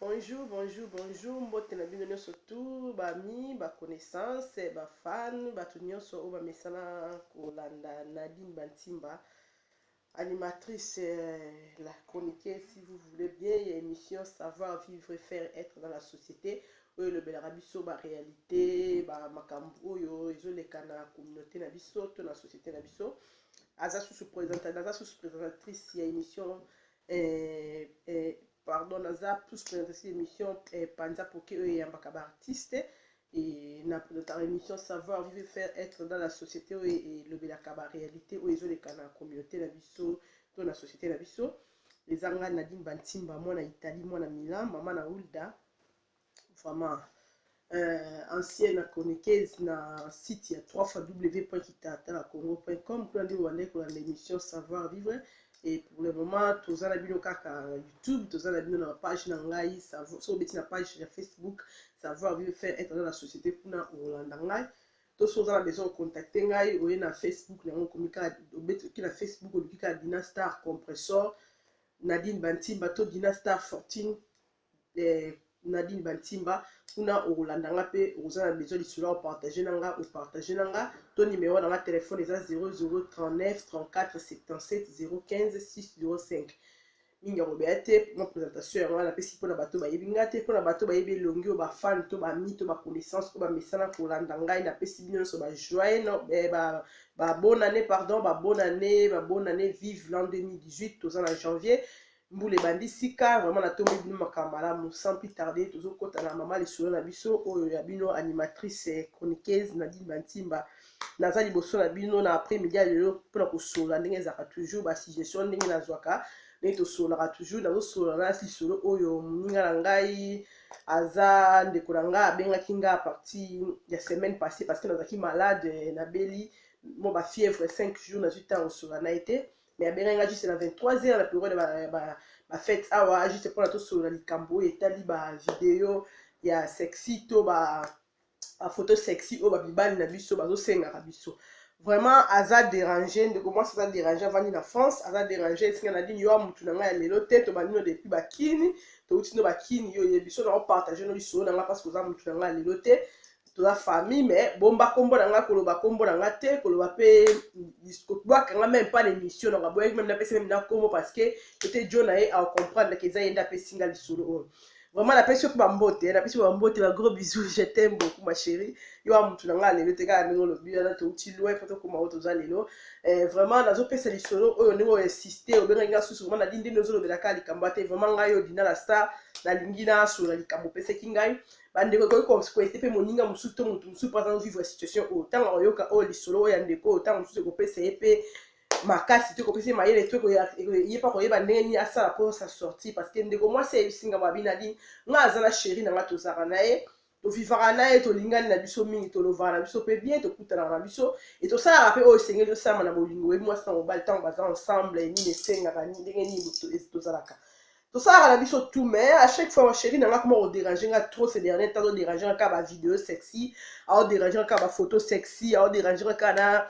Bonjour, bonjour, bonjour, mbote na bino nyonso tout, ba amis, ba connaissances, ba fans, bato nyonso oyo bamesana kolanda Nadine Bantimba, animatrice, la chroniqueuse si vous voulez bien, ya émission Savoir vivre et faire être dans la société, oyo elobelaka biso ba réalité, ba makambo oyo ezoleka na communauté na biso to na société na biso. Aza susu présentatrice, aza susu présentatrice ya émission pardon, naza plus présentatrice émission Panza Poké oyo eyambaka ba artiste et na présentaka émission Savoir vivre faire être dans la société oyo elobelaka ba réalité oyo ezoleka na communauté na biso to na société na biso. Eza nga Nadine Bantimba, mwana Italie, mwana Milan, mama na Hulda, vraiment ancienne chroniqueuse na site ya www.kitatalacongo.com. Kuna nde bobandaki kolanda émission Savoir vivre. Et pour le moment toza na bino kaka na YouTube, toza na bino na page na ngai, soki obeti na page ya Facebook Savoir vivre faire être dans la société, kuna okolanda ngai. To soki oza na besoin ocontacte ngai, oye na Facebook yango, okomi kaka, obeti na Facebook, oluki kaka Dina Star Compressor Nadine Bantimba to Dina Star 14 Nadine Bantimba, kuna okolanda nga. Mpe oza na besoin lisolo ya opartage na nga, opartage na nga. To numéro na nga telefone eza 0039 34 77 015 605. Mingi ya koloba te, mwa présentation yango wana napesi mpona bato bayebi nga te. Mpona bato bayebi elongi oyo, bafan to bami to baconnaissance oyo bamesana kolanda ngai, napesi bino nyonso bajoyeux, babonne année, pardon, babonne année, babonne année. Vive l'an 2018! Toza na janvier, mbula ebandi sika. Vraiment natombi bino makambo malamu. Sans plus tarder, tozokɔta na mama lisolo na biso oyo ya bino animatrice chroniqueuse Nadine Bantimba. Naza liboso na bino na après midi ya lelo mpona kosolola ndenge ezalaka toujours, basuggestion ndenge nazwaka, ndenge tosololaka toujours. Nazosolola na lisolo oyo moninga na ngai, aza ndeko na ngai, abengaki ngai à partir ya semaine passée parce que nazalaki malade, nabeli mo bafièvre 5 jours, nazwi ntango kosolola na ye te. Mais abengaki ngai juste na 23 heures na période bafête awa, juste mpona tosolola likambo oyo etali bavideo ya sexy to bafoto sexy oyo bamibali na biso bazosengaka biso. Vraiment aza dérange, ndeko mwasi aza dérange, avandi na France, aza dérange. Esinga Nadine, yo mutu na ngai ya lelo te, tobandi no depuis bakini, touti no bakini, yo oyebi so na opartage no lisolo na ngai parce que oza mutu na ngai ya lelo te, toza famille. Mais bomba nkombo na ngai, koloba nkombo na ngai te, koloba mpe kobwaka même pas na émission. Donc aboyaki même napesi même na nkombo parce que ete jo na ye acomprendre ke eza ye nde apesi nga lisolo oyo. Vraiment napesi yo mpe bambote, napesi yo bambote, bagros bisous, je t'aime beaucoup ma chérie. Yo wa mutu na ngai lelo te, kaka ndenge olobi wana, touti loin mpo tokóma oyo toza lelo. Vraiment nazopesa lisolo oyo ndenge oyo insiste, obengaki nga susu. Vraiment nadi ndenge ozolobela kaka likambo te. Vraiment ngai oyo Dina la Star, nalingi nasolola likambo opesaki ngai. Bandeko, ekoki koete mpe moninga mosusu to motu mosusu mpo aza vivre situation oyo. Ntango akoyoka oyo lisolo oyo ya ndeko oyo, ntango mosusu ekopesa ye mpe makasi to ekopesa ye mayele to ye mpa koyeba ndenge nini asala mpo sa sortir. Parce que ndeko mwasi ayebisi nga mabi: "Nadi, nga aza na chéri na nga, tozalaka na ye, tovivaka na ye, tolingani na biso mingi, tolovaka na biso mpe bien, tokutanaka na biso e tosalaka mpe oyo esengeli tosalama na bolingo. Oyebi mwasi na mobali ntango baza ensemble, nini esengaka, ndenge nini tozalaka, tosalaka na biso tout. Mais à chaque fois chéri na nga koma kodérange nga trop ces derniers temps, odérange nga kaka bavideo sexy, aodérange nga kaka bafoto sexy, aodérange nga kaka na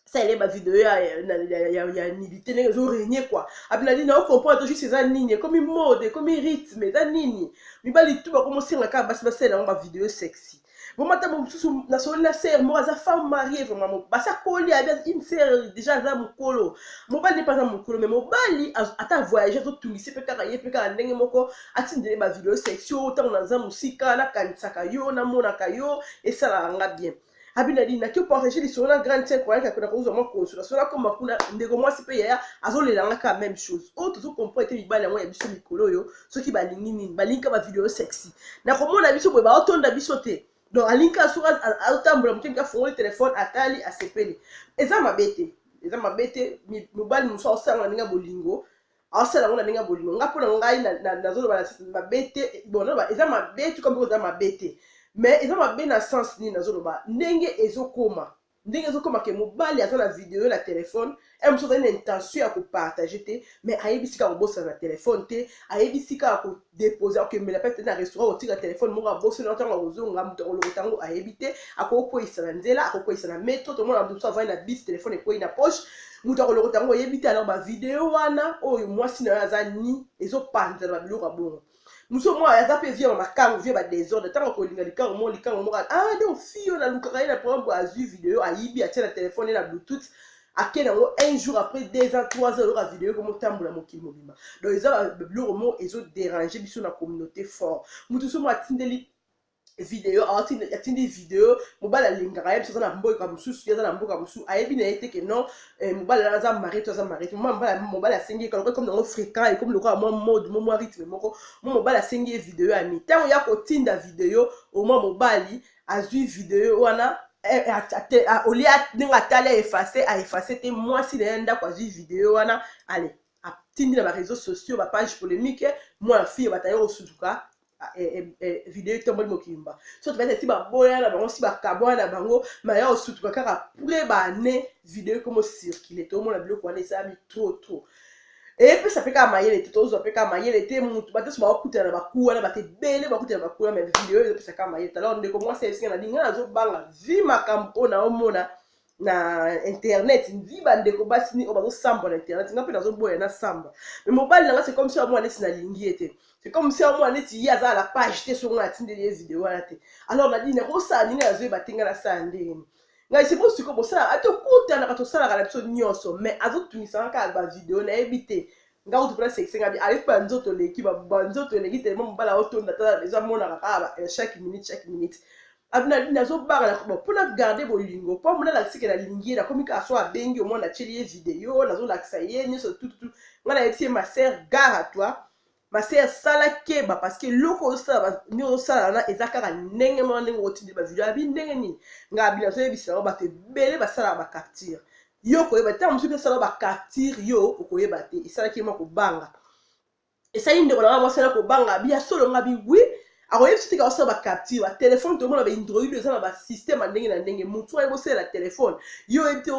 salele bavideo ya nudité, ndenge ezorégner quoi." Abinadi na ocomprendre to juste eza nini, ekomi mode, ekomi rythme, eza nini? Mibali tu bakomosenga kaka basi basalela yango bavideo sexy. Bomata mosusu, nasoli na sœur moko aza femme mariée, vraiment basi akoli, abi une sœur déjà aza mokolo, mobali mpe aza mokolo, mais mobali ata voyage, azotungisi mpe kaka ye mpe kaka ndenge moko, atindele bavideo sexy oyo: "Ntango naza mosika, nakanisaka yo, namonaka yo, esalaka nga bien." Abi nadi naki opartage lisolo na grande sœur koyaka kuna kozwa mwa consolation. Nakoma kuna, ndeko mwasi mpe yaya azolelanga kaka même chose. Oyo tozocomprendre te, mibali yango ya biso mikolo oyo, soki balingi nini, balingi kaka bavideo sexy. Nakomona biso boye, baotonda biso te. Donc alingi kaka soki azotambola moke moke, afongoli telefone, atali, asepeli. Eza mabe te, eza mabe te. Mobali mosusu aosala na ndenge ya bolingo, aosala yango na ndenge ya bolingo. Nga mpo na ngai nazoloba mabe te. Bon, eza mabe tuka moko, eza mabe te, mais eza mabe na sens nini? Nazoloba ndenge ezokoma, ndenge ezokoma ke mobali aza na video na telefone e mosusu azali na intention ya kopartage te, mais ayebi sika kobosana na telefone te, ayebi sika kodepose, akokembela peut-être na restaurant, kotika telefone moko, abosana. Ntango akozonga, moto akolokota yango ayebi te, akokweyisa na nzela, akokweyisa na metro. Tomona moto mosusu avandi na bus, telefone ekweyi na poche, moto akolokota yango oyebi te. Alors bavideo wana oyo mwasi na yo aza ni ezopanzana, babiloko ya bongo. Mosusu mwa aza mpe vie ya makangu, vie ba désordre. Ntango akolinga likango moko, likango moko, ah donc fille oyo nalukaka ye na programme boye, azwi video, ayibi, atie na telefone ye na Bluetooth, ake nango. Un jour après, 2 ans, 3 ans, oyoka video ekomotambola mokili mobimba. Donc eza biloko moko ezodéranger biso na communauté fort. Motu so mo atindeli video, atindi video, mobali alingaka ye biso, aza na mboka mosusu, ye aza na mboka mosusu, ayebi na ye te ke non, mobali wana aza marié to aza marié te. Mobali asengi ye kaloka, ekomi nango fréquent, ekomi lokola mwa mode mo, mwa rythme moko mo. Mobali asengi ye video ya nini? Ntango ya kotinda video, omwa mobali azwi video wana, olia ndenge atali, aeffacer, aeffacer te. Mwasi na ye ndako azwi video wana, ale atindi na baréseaux sociaux, bapage polémique. Mwana fille bataye kosutuka, video etomboli mokimba. So tobete si baboya na bango, si bakabwana na bango, ma ya kosutuka kaka après baane, video ekomo circule. Tomona biloko wana esalami trop trop, eyepesa mpe kaka mayele te, tozwa mpe kaka mayele te. Mutu bato nyonso bakokutana na baku wana, bato ebele bakutana na baku wana, mais video ezopesa kaka mayele te. Alors ndeko mwasi ayebisinga na linga, nazobanga vi makambo oyo naomona na internet, vi bandeko basi nini oyo bazosambwa na internet. Nga mpe nazoboya nasambwa, mais mobali na nga, c'est comme si amona neti nalingi ye te, c'est comme si amona neti ye aza na page te. Songo natindeli ye video wana te. Alors nadi nakosala ndenge nazoyeba te, nga nasala ndenge nini? Ngai sebo sikoyo bosala ate okutanaka, tosalaka na biso nyonso, mais azotungisanga kaka bavideo, nayebi te. Nga kutu mpona sexe, ngabi aleki banzoto eleki, banzoto eleki tellement mobali aotonda, tala ezamonaka kaka chaque minute, chaque minute. Nazobanga mpona garder bolingo, mpo mona alakisike nalingi ye. Nakomi kaka so abengi, omona atieli ye video, nazolakisa ye nyonso tututu. Ngai nayebisi ye: "Ma sœur, gare à toi, ma sœur, sala keba, parce que eloko ozosala, ndenge ozosala wana, eza kaka ndenge moko ndenge otindi bavideo." Abi ndenge nini? Ngai abi nazoyebisa yango, bato ebele basalaka bacapture, yo koyeba te. Ntango mosusu mpe osala bacapture, yo okoyeba te. Esalaki ye mwa kobanga, esali ndeko na nga mwasi na kobanga. Abi ya solo? Nga bi oui, akoyebi te, kosala bacapture batelefone. Tomona baandroid eza na basystème ya ndenge na ndenge. Motu oyebi osalela telefone, yo oyebi te.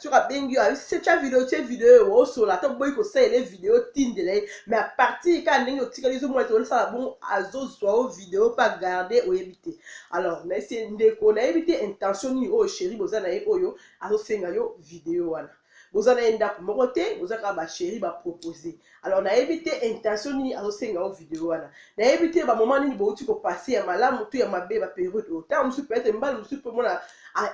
Soki abengi yo, tya video, tie video, osola ata boyi kosalela video, tindela ye. Mais à partir kaka ndenge otikali, ezomona te osala bongo, azozwa o video mpe agarder, oyebi te. Alors nayesi ndeko, nayebi te intention nini oyo chéri boza na ye oyo azosenga yo video wana. Boza na ye ndako moko te, boza kaka bachéri bapropose. Alors nayebi te intention nini azosenga yo video wana, nayebi te bamoment nini bouti kopasser ya malamu to ya mabe, bapériode oyo. Ntango mosusu peut-être mbala mosusu mpe mona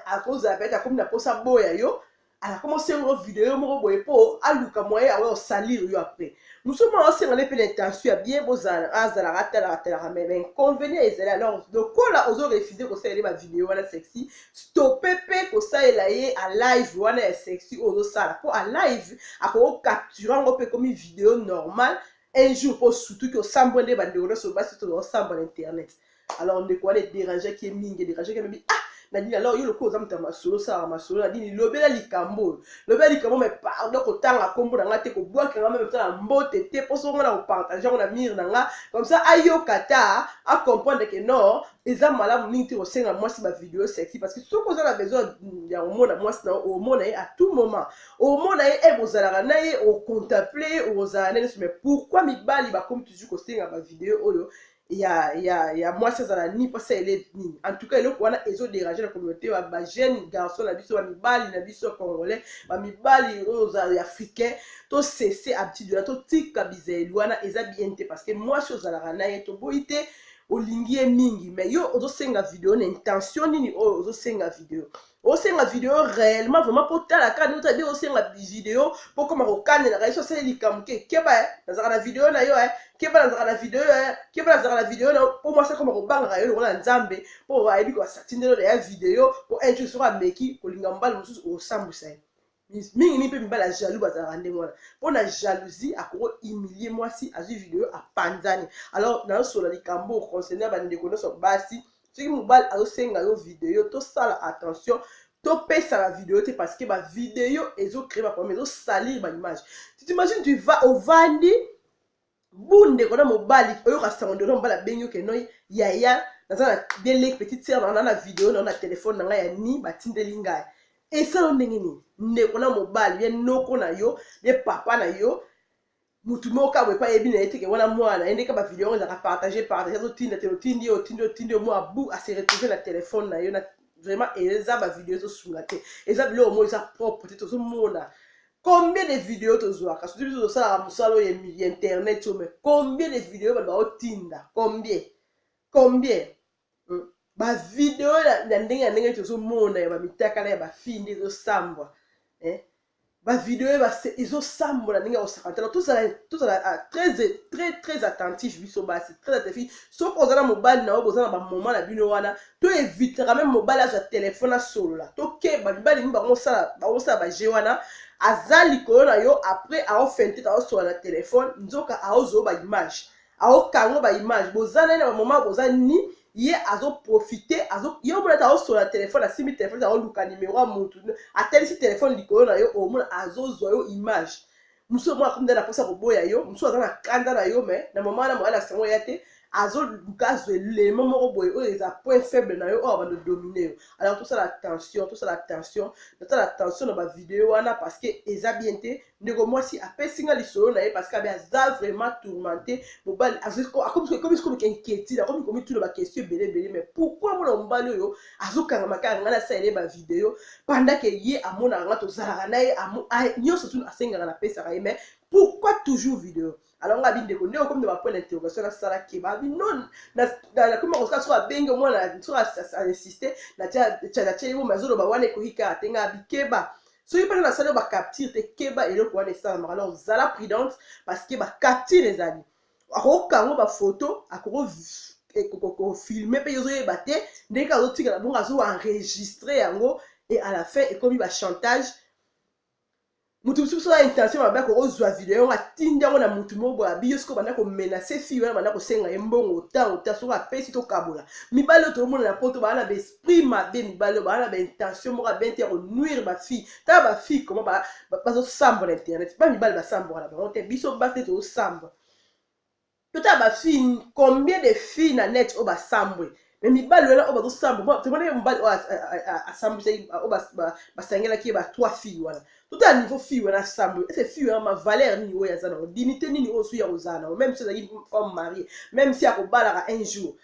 akozala peut-être akomi na mposa boya yo, akoma osenga yo video moko boye mpo aluka moyen awa osalir yo. Après mosusu moko aosenga nde mpe na intention ya bien, bozala, azalaka, atalaka atalaka, mais bainconvénient ezali. Alors lokola ozorefuser kosalela ye bavideo wana sexy, stoppe mpe kosalela ye a live wana ya sexy oyo ozosala, mpo a live akokocapturer yango mpe ekomi video normal un jour, mpo surtout ki osambwa nde bandeko nyonso basi tozosambwa na internet. Alors ndeko wana edérangeaki ye mingi, edérangeaki ye mingi. Ah, Nadine, alors yo lokola oza moto ya masolo, osalaka masolo, Nadine, lobela likambo oyo, lobela likambo. Mais pardon, kotanga nkombo na nga te, kobwakela nga meme na mbote te, mpo soki nga na kopartager yango na mire na nga comme ça, ayoka ta acomprendre ke non, eza malamu mingi te kosenga mwasi bavideo sexy, parce que soki oza na besoin ya komona mwasi na yo, omona ye à tout moment, omona ye, e bozalaka na ye, ocontemple ye, ozala na ye nyonso. Mais pourquoi mibali bakomi toujours kosenga bavideo oyo ya mwasi azala nini mpo asalela nini? En tout cas eloko wana ezodéranger na communauté, bajeune garçon na biso, bamibali na biso congolais, bamibali oyo ozala africain. Tocesser habitude wana, totika bizaleli wana, eza bien te, parce que mwasi ozalaka na ye, toboyi te olingi ye mingi, mais yo ozosenga video na intention nini? Oyo ozosenga video, osenga video réellement vraiment mpo tala kaka ndenge otabi, osenga video mpo koma kokanelaka ye so osali likambo ke keba, nazalaka na video na yo, keba, nazalaka na video, keba, nazalaka na video na yo, mpo mwasi akoma kobangaka yo lokola Nzambe, mpo ayebi kosatindelo ya video, mpo un jour soki ameki kolinga mobali mosusu, osambwisa ye mingi mingi. Mpe mibali ya jaloux bazalaka ndenge wana, mpo na jalousie akoko humilier mwasi, azwi video, apanzani. Alors nazosola likambo concerne bandeko nyonso basi: soki mobali azosenga yo video, tosala attention, topesa bavideo te, parce que bavideo ezocréer baproblème, ezosalir baimage. Tu t'imagines, tu vas, ovandi bu ndeko na mobali, oyoka sango ndeko na mobali abengi yo ke noi yaya, naza na bien leki, petite sœur na na video na na telefone na ngai ya ni batindeli ngai. Esala ndenge nini? Ndeko na mobali, bien noko na yo, bien papa na yo, mutu moko kaka boye, epa ayebi na ye teke wana mwana ye, ndenge bavideo yango ezalaka partage partage, azotinda te, otindi ye, otindi, otindi yo, mwa bu ase retrouve na telefone na yo na vraiment eza bavideo ezosunga te, eza biloko moko eza propre te. Tozomona Combien de vidéos tozwaka, surtout biso tosalaka mosala oyo ya internet oyo, mais combien de vidéos bato baotinda? Combien? Bavideo ya ndenge ya ndenge tozomona ya bamitakala ya bafille nde ezosambwa, eh? Bavideo ezosambola ndenge ya kosaka tala. Tozala très très très attentif, biso basi, très attentif. Soki oza na mobali na yo, boza na bamoment na bino wana, to évitera même mobali azwa telefone asolola. Tokeba, mibali mingi bakosala baje wana, aza likolo na yo, après aofente, aosolola na telefone, nzoka aozwa baimage, aokango baimage. Boza na ye na bamoment, boza ni ye, azoprofite ye. Omona ete aosola telefone, asimbi telefone, aoluka nimero ya motu, atelisi telefone likolo na yo, omona azozwa yo image. Mosusu omona akomi nde na mposa koboya yo, mosusu aza na kanda na yo, mais na moma wana moya na sango ya te, azoluka azwa elema moko boye oyo eza point faible na yo, oyo abanda domine yo. Alors tosala attention, tosala attention, tosala attention na bavideo wana, parce que eza bien te. Ndeko mwasi apesi nga lisolo na ye parce que abe aza vraiment tourmenté. Mobali akomi sikomi inquiétude, akomi komituna baquestion ebele ebele: mais pourquoi mona mobali oyo azokangama kaka ngai nasalele bavideo, pendant que ye amonaka nga, tozalaka na ye nyonso, tunu asengaka, napesaka ye, mais pourquoi toujours vidéo? Alors nga bindeko ndenge okomi na bapoint d'interrogation, nasalaki babi non, nakomi kosala soki abenge omwana, soki ainsiste, natia ye boma, azoloba wana ekoki kaka te. Nga bikeba, soki mpena nasali oyo bacapture te, keba, eloko wana esalamaka. Alors zala prudente, parce que bacapture ezali, akokango bafoto, akokofilme mpe ozoyeba te ndenge azotikala bongo, azoenregistre yango, et à la fin ekomi bachantage. Motu mosusu aza intention mabe, akokozwa video yango, atindi yango na motu moko boye, abi yo sikoyo banda komenacer fille wana, banda kosenga ye mbongo ntango ta soki apesi, tokabola. Mibali oyo tozomona na Poto baa na baesprit mabe, mibali oyo baa na baintention moko abe te ya konuire bafille. Tala bafille comment bazosambola internet. Ba mibali basamboka na bango te, biso basi te tozosambola. Totala bafille, combien de filles na net oyo basambwe, mais mibali wana oyo bazosambwa, tomoni mobali oyo asambwisaki, oyo basangelaki ye ba trois filles wana. Totala niveau fille wana asambwe. Ese fille wana ma valeur nini oyo aza nango, dignité nini oyo su ya kozala nango, même si azalaki femme mariée, même si akobalaka un jour?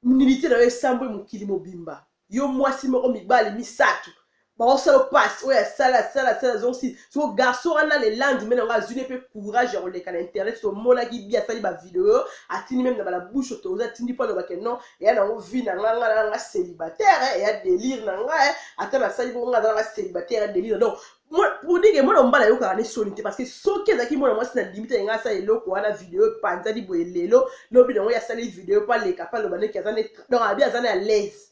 Nudité na yo esambwe mokili mobimba. Yo mwasi moko, mibali misato baosala passe oyo asala, asala, asala, azongisi. Soko garçon wana, le lendemain nango, azwi mpe courage ya koleka na internet. Tomonaki bi asali bavideo, atindi même na bala bouche autorisée, atindi mpo alobake non, eya nango vie na nga, nga nanga célibataire, eya délire na nga, ata nasali bongo, nga aza nanga célibataire, délire. Donc pour dire que mwana mobali ayokaka ne soni te, parce que soki ezalaki mwana mwasi na limite ayenga asala eloko wana, video epanzani boye lelo, lobi nango ye asali video mpo aleka mpo aloba ndenge aza, donc abi aza na à l'aise.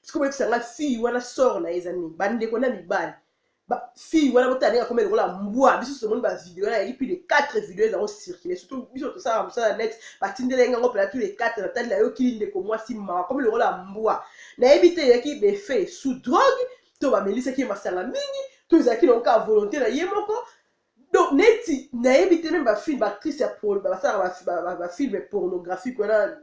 Parce que boyebisanga, fille wana sort na ye eza nini? Bandeko na mibali, fille wana, botala ndenge akomi lokola mbwa. Biso tomoni bavideo wana, yaki plus de 4 video ezango circule, surtout biso tosalaka mosala net, batindela ye ngango mpena tous les 4. Natali, nayoki ndeko mwasi mawa, akomi lokola mbwa. Nayebi te eyaki befe sous drogue to bamelisaki ye masanga mingi to ezalaki nango kaka volonté na ye moko. Donc neti nayebi te, même bafilme, baactrice ya basalaka bafilme pornographique wana,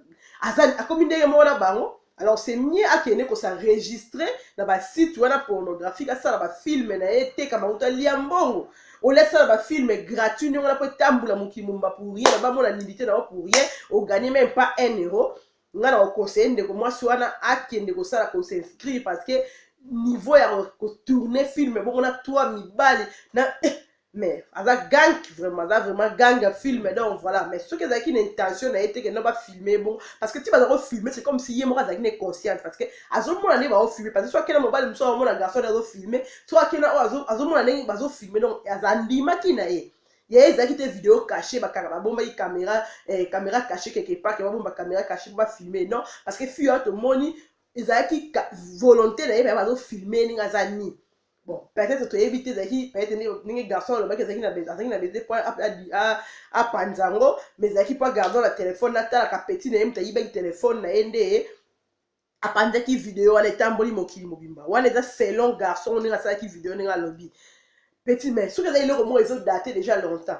akomi ndenge moko na bango. Alors c'est mieux akende kos'enregistrer na basite wana pornographique, asala bafilme na ye, etekama, moto alia mbongo, olia asala bafilme gratuit ndenge wana mpo etambula mokili momba pour rien, bamona nudité na yo pour rien, ogagner même pas 1 euro. Nga na koconseiller ndeko mwasi wana akende kosala, kos'inscrire, parce que niveau ya kotourner film bongo na trois mibali na, mais aza gang, vraiment, aza vraiment gang ya film. Donc voilà. Mais soki ezalaki na intention na ye te kende bafilme bon, parce que ti baza kofilme, c'est comme si ye moko azalaki na consciente, parce que azomona ndenge bazofilme, parce que so akenda mobali mosusu, azomona garçon nde azofilme, so akenda oyo azomona ndenge bazofilme, donc azandimaki na ye. Ye ezalaki te vidéo caché, bakanga, babombaki caméra, caméra caché quelque part, ke babomba caméra caché po bafilme. Non, parce que fille oyo tomoni ezalaki volonté na ye, baye bazofilme ndenge aza ni. Bon, peut-être toyebi te, ezalaki peut-être ndenge garçon alobaki, azalaki na besoin po apanza yango, mais ezalaki mpo agardon na telefone, natalaka petit na ye, moto ayibaki telefone na ye nde apanzaki video wana, etamboli mokili mobimba. Wana eza selon garçon ndenge asalaki video, ndenge alobi petit. Mais soki eza eloko moko ezodate déjà longtemps,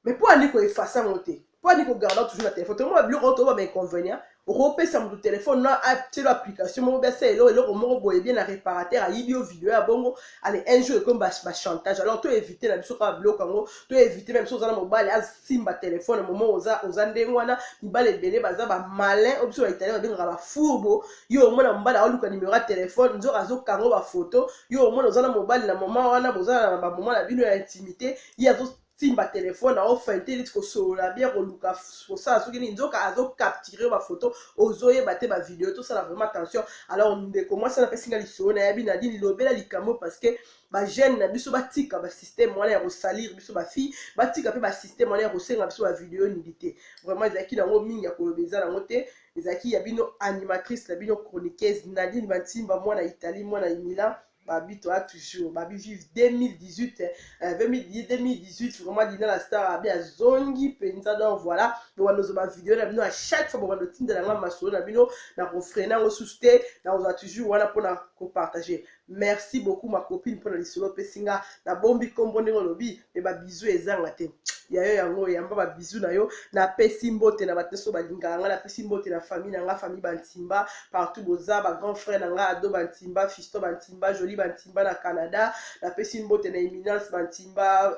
mais mpo andi koeffacer yango te, mpo andi kogarder toujours na telefone, tomona biloko oyo toyeba bainconvénient. Okopesa moto telefone na atielo application moko biasa, eloko moko boye bien na réparateur ayibi yo video ya bongo. Ale, un jour ekomi bachantage. Alors to éviter na biso kaka biloko yango, to éviter. Même so oza na mobali, asimba telefone momo oza ndenge wana. Mibali ebele baza bamalin, oyo biso baitalien babengaka bafurbo. Yo omona mobali aoluka numero ya telefone, nzoka azokanga bafoto. Yo omona oza na mobali, na moment wana boza na bamoment na bino ya intimité, ye azotimba telefone, aofinte neti kosolola bien, koluka kosala soki nini, nzoka azocapture bafoto, ozoyeba te, bavideo. Tosala vraiment attention. Alors ndeko mwasi wana apesi nga lisolo, nayebi Nadine, lobela likambo, parce que bajeune na biso batika basystème wana ya kosalir biso bafille, batika mpe basystème wana ya kosenga biso bavideo nudité. Vraiment ezalaki nango mingi ya koloba eza nango te. Ezalaki ya bino animatrice na bino, chroniqueuse Nadine Bantimba, mwana Italie, mwana Milan. Babi toya toujours, babi vive 2018, 2018. Vraiment Dina la Star abi azongi mpenza. Donc voilà, bobanda ozwa bavideo na bino à chaque fois, bobanda otindela nga masolo na bino, na kofreiner yango susu te, na kozwa toujours wana mpona kopartager. Merci beaucoup, ma copine, mpona lisolo opesi nga. Nabombi nkombo ndenge olobi, me babizu ezanga te ya yo yango, yamba babizu na yo. Napesi mbote na bato nyonso balingaka nga, napesi mbote na famille na nga, famille Bantimba partout boza, bagrand frère na nga Ado Bantimba, Fiston Bantimba, Joli Bantimba na Canada. Napesi mbote na Éminence Bantimba,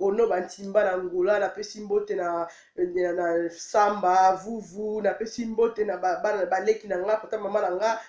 Ono Bantimba na Angola. Napesi mbote na Samba Vuvu. Napesi mbote na bana baleki na nga, kota mama na nga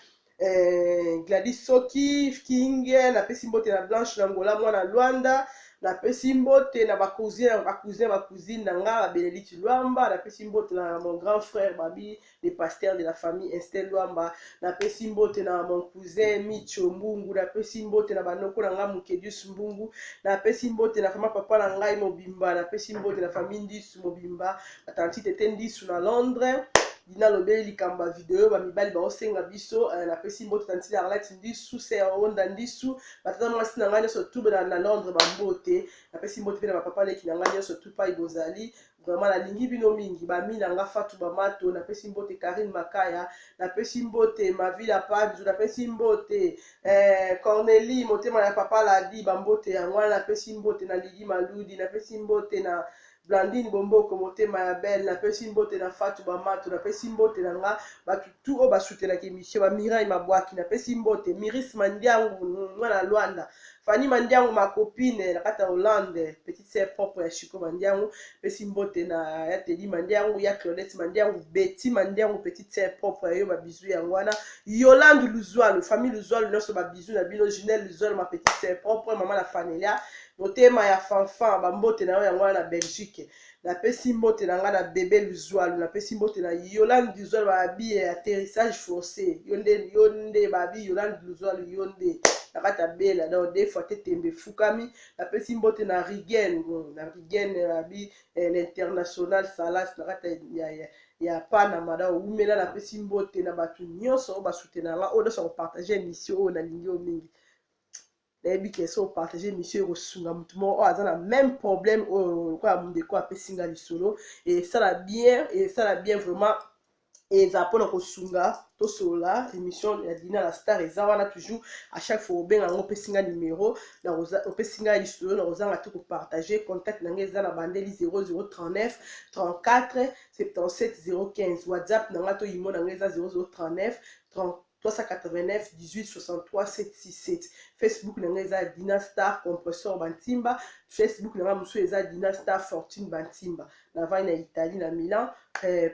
Gladys Soki King. Napesi mbote na Blanche na Angola, mwana Lwanda. Napesi mbote na bacousin, bacousin, bacousine na nga, babénédicte Lwamba. Napesi mbote na mon grand frère, babi le pasteur de la famille, Estel Lwamba. Napesi mbote na mon cousin Micho Mbungu. Napesi mbote na banoko na nga, Mokedius Mbungu. Napesi mbote na fama papa na ngai mobimba. Napesi mbote na famille Ndisu mobimba, batanti Tete Ndisu na Londres. Dina alobeli likambo ya video bamibali baosenga biso. Napesi mbote tanti Arlette Ndisu, ser Onda Ndisu, batata mwasi na ngai nyonso tu na Londres, bambote. Napesi mbote mpe na bapapa leki na ngai nyonso tu pai bozali. Vraiment nalingi bino mingi. Bami na nga Fatu Bamato, napesi mbote. Karine Makaya, napesi mbote. Mavila Panzu, napesi mbote. Cornélie motema ya papa Ladi, bambote yango wana. Napesi mbote na Lidi Maludi. Napesi mbote na Blandine Bomboko, motema ya belle. Napesi mbote na Fatu Bamato. Napesi mbote na nga bato tu oyo basutenaka émission, bamirai Mabwaki. Napesi mbote Miris Mandiangu, mwana Lwanda, Fani Mandiangu, ma copine na kati ya Hollande, petite sœur propre ya Chiko Mandiangu. Pesi mbote na ya Tedi Mandiangu, ya Claudette Mandiangu, Betty Mandiangu, petite sœur propre ya yo, babizu yango wana. Yolande Luzwalu, famille Luzwalu nyonso, babizu na bino. Junel Luzwalu, ma petite sœur propre, mama na Fanelia, motema ya Fanfan, bambote na yo yango wana na Belgique. Napesi mbote na ngai na bebe Luzwalu. Napesi mbote na Yolande Luzwalu, babi atterrissage forcé, yo nde, yo nde. Babi Yolande Luzwalu, yo nde na kati ya bela. Donc deux fois te, tembe efukami. Napesi mbote na Rigen, na Rigen, babi l'international Salas na kati ya Panama. Da owumela. Napesi mbote na bato nyonso oyo basoutenanga, nga oyo nyonso akopartage émission oyo. Nalingi oyo mingi. Nayebi ke so opartage émission, ekosunga motu moko oyo aza na même problème oyo lokola ndeko apesi nga lisolo. Esala bien, esala bien vraiment. Eza mpona kosunga tosolola. Émission ya Dina la Star eza wana toujours. À chaque fois obenga yango, opesi nga numéro, opesi ngai lisolo, na kozanga te kopartage. Contact na ngai eza na bandeli 0039 34 77 015. WhatsApp na ngai to imo na ngai eza 0039 30 389 18 63 767. Facebook na ngai eza Dina Star Compressor Bantimba. Facebook na ngai mosusu eza Dina Star Fortune Bantimba. Navandi na Italie, na Milan.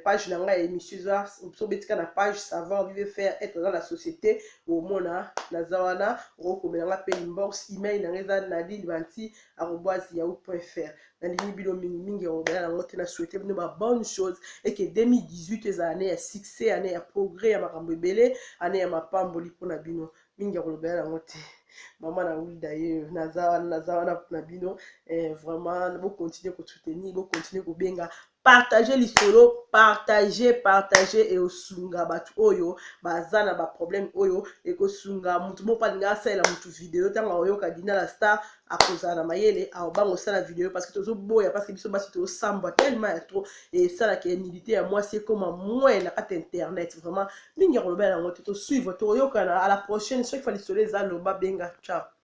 Page na ngai ya émission eza, sobetika na page Savoir Vivre Faire Être dans la société, omona naza wana. Okokomela nga mpe inbox. Email na ngai eza nadine banti@yahoo.fr. Nalingi bino mingimingi, ya nango te. Na souhaite bino babonne chose eke 2018 ezala année ya succès, année ya progrès, ya makambo ebele, année ya mapamboli mpona bino. Mingi ya kolobela yango te. Mama na Wilda ye, naza wana, naza wana mpona bino. Vraiment bocontinue kosoutenir, bocontinue kobenga, partage lisolo, partage, partage. Ekosunga bato oyo baza na baproblème oyo. Ekosunga motu moko alinga asalela motu video. Ntango akoyoka Dina la Star, akozala na mayele, akobanga osala video, parce que tozoboya, parce que biso basi tozosambwa tellement ya trop. Esalaka nudité ya mwasi ekoma moins na kati internet. Vraiment mingi ya kolobela yango te. Tosuivre, tokoyokana à la prochaine. Soki fa lisolo eza, loba, benga. Ciao.